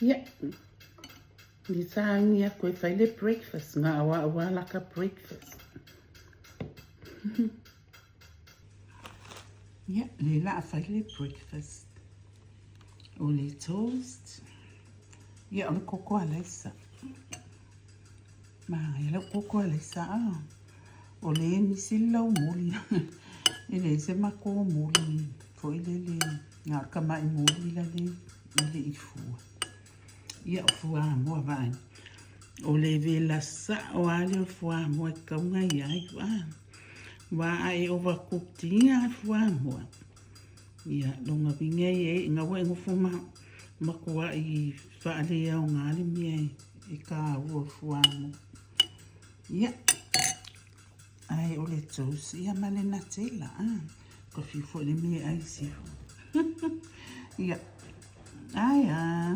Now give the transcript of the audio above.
Ia, ni sauni aku e fai le breakfast, nga awa awa laka breakfast. Ia, le la fai le breakfast. O le toast. Ia, o le koko alaisa. Manaia lau koko alaisa a. O le misi le laumoli. E leai se matou moli foi lele na o le tamai moli la le e le i fua. Ia o fuamoa vaai. O le vela sao lava lea o le fuamoa e tatau ona i ai a. Aua a e overcooked ina le fuamoa, ia lona uiga e ina ua e nofo ma matuai faaleaoga le mea e taua o le fuamoa. Ia, ae o le toast ia ma le Nutella a. Ua fiu foi le mea e ai sifo. Ia, ae a.